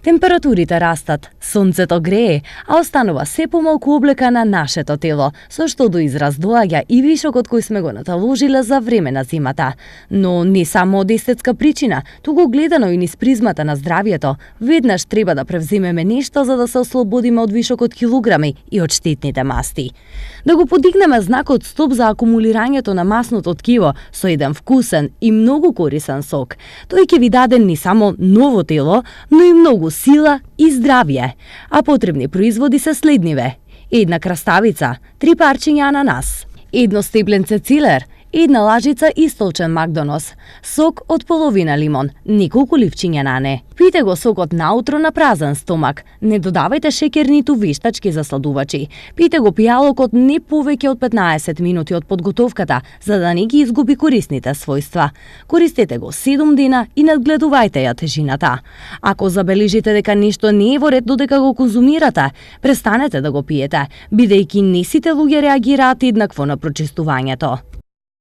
Температурите растат, сонцето грее, а останува се помалку облека на нашето тело, со што до израз доаѓа и вишокот кој сме го наталожиле за време на зимата. Но не само од естетска причина, туку гледано и низ призмата на здравието, веднаш треба да превземеме нешто за да се ослободиме од вишокот килограми и од штетните масти. Да го подигнеме знакот стоп за акумулирањето на масното ткиво со еден вкусен и многу корисен сок. Тој ќе ви даде не само ново тело, но и многу сила и здравје. А потребни производи се следниве: една краставица, 3 парчиња ананас, едно степленце цилер, една лажица истолчен макдонос, сок од половина лимон, неколку ливчиња на не. Пите го сокот наутро на празен стомак. Не додавајте шеќер ниту вештачки засладувачи. Пите го пијалокот не повеќе од 15 минути од подготовката, за да не ги изгуби корисните својства. Користете го 7 дена и надгледувајте ја тежината. Ако забележите дека нешто не е во ред додека го конзумирате, престанете да го пиете, бидејќи не сите луѓе реагираат еднакво на прочистувањето.